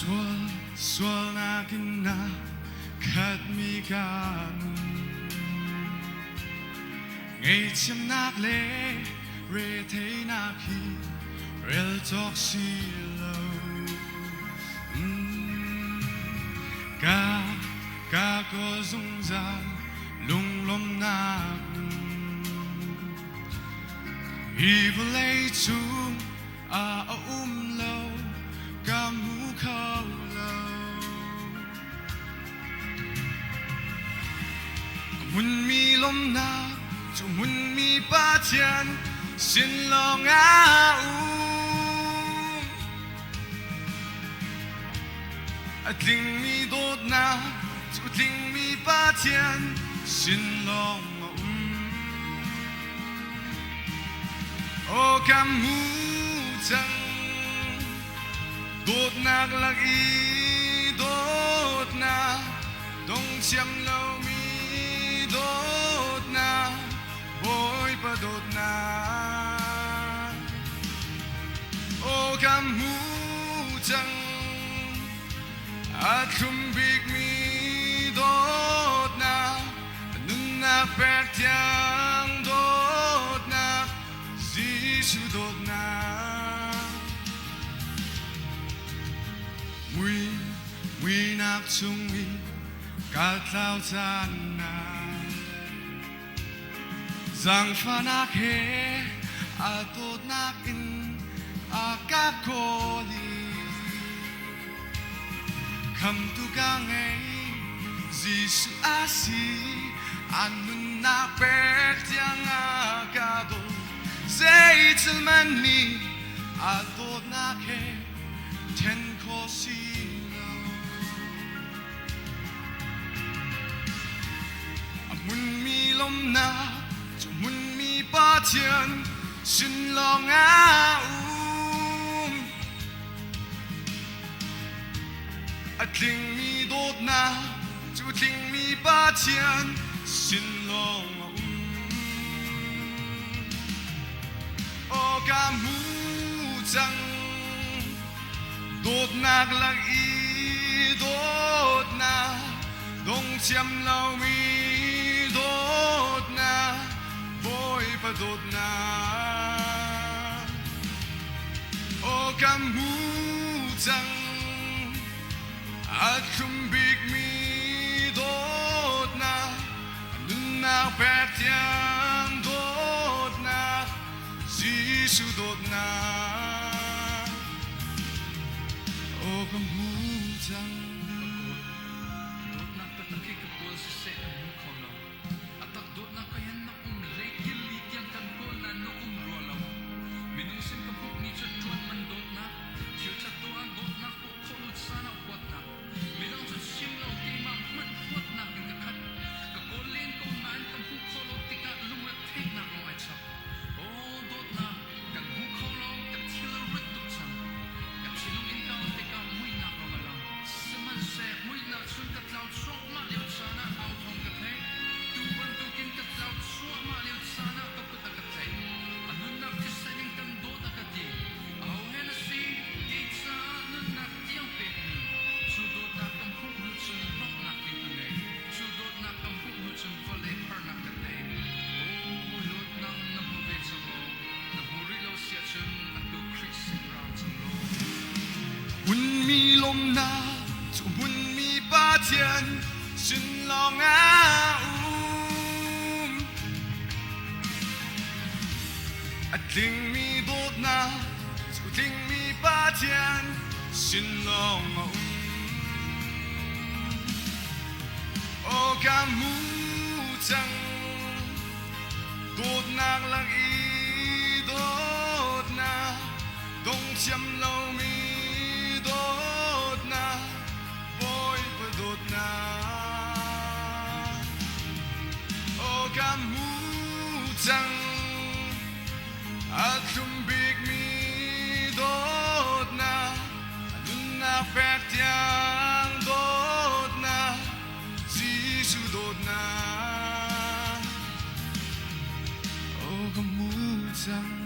Sual sualnak in na khatmi ka nun. Ngaihthiamnak le retheinak hi rel cawk si lo. Ka ka kawl zungzal lunglawmhnak nun. Hi vawlei cung ah a um lo, ka hmu kho lo. A hmunmi lawmhnak cu hmunmi Pathian sin lawngah um. A tlingmi dawtnak cu tlingmi Pathian sin lawng a um. Aw ka hmu cang dawtnak lak i dawtnak dong thiam lomi dawtnak Bawipa dawtnak. Aw ka hmu cang a thlum bikmi dawtnak nunnak pek tiang dawtnak Jesuh dawtnak. Mui muinak chung i ka tlau caan Zaangfahnak he a dawtnak in a ka kawl i Khamtu ka ngei Jesuh a si a nunnak pek tiang a ka dawt zeithil man nih a dawtnak he then khawh si lo. A hmunmi lawmhnak cu hmunmi Pathian sin lawngah um. A tlingmi dawtnak cu tlingmi Pathian sin lawng a um. Aw ka hmu cang dawtnak lak i dawtnak dong thiam lomi dawtnak Bawipa dawtnak aw ka hmu cang a thlum bikmi dawtnak nunnak pek tiang dawtnak Jesuh dawtnak aw ka hmu cang. Ka kawl dawtnak taktak hi ka kawl siseh ka hmu kho lo. A tak dawtnak ka hin na um leikil li tiang kan kawl nain na um rua lo. Minung sin ka hmuhmi cu ṭuan man dawtnak, thil ṭhat tuah ah dawtnak tuah khawh lo caan ah huatnak, midang cu chim lo keimah hmanh huatnak in ka khat. Ka kawl len ko nain ka hmuh khawh lo tikah lungretheihnak lawng ai chap. Aw dawtnak, kan hmu kho lo, ka thil a rit tuk cang. Ka thinlung in ka on tikah muihnak lawng a lang. Sihmanhseh muihnak chung ka tlau cuahmah lio caan ah au thawng ka theih. Tu bantukin ka tlau cuahmah lio caan ah ka kut a ka tlaih. A nunnak thisen in kan dawt a ka ti. Aho he na si? Kei caah nunnak tiang pekmi cu dawtnak ka hmuh hnu cun hlawknak ding ka ngei. Cu dawtnak ka hmuh hnu cun vawlei harnak ka tei. Aw hawihlawt nang na hmu ve cang maw? Na hmu rih lo si ahcun atu Khrih sin ra cang law. Hmunmi lawmhnak cu hmunmi Pathian sin lawngah um. A tlingmi dawtnak cu tlingmi Pathian sin lawng a um. Aw ka hmu cang dawtnak lak i dawtnak dong thiam lomi dawtnak Bawipa dawtnak Aw ka hmu cang a thlum bikmi dawtnak nunnak pek tiang dawtnak Jesuh dawtnak Aw ka hmu cang.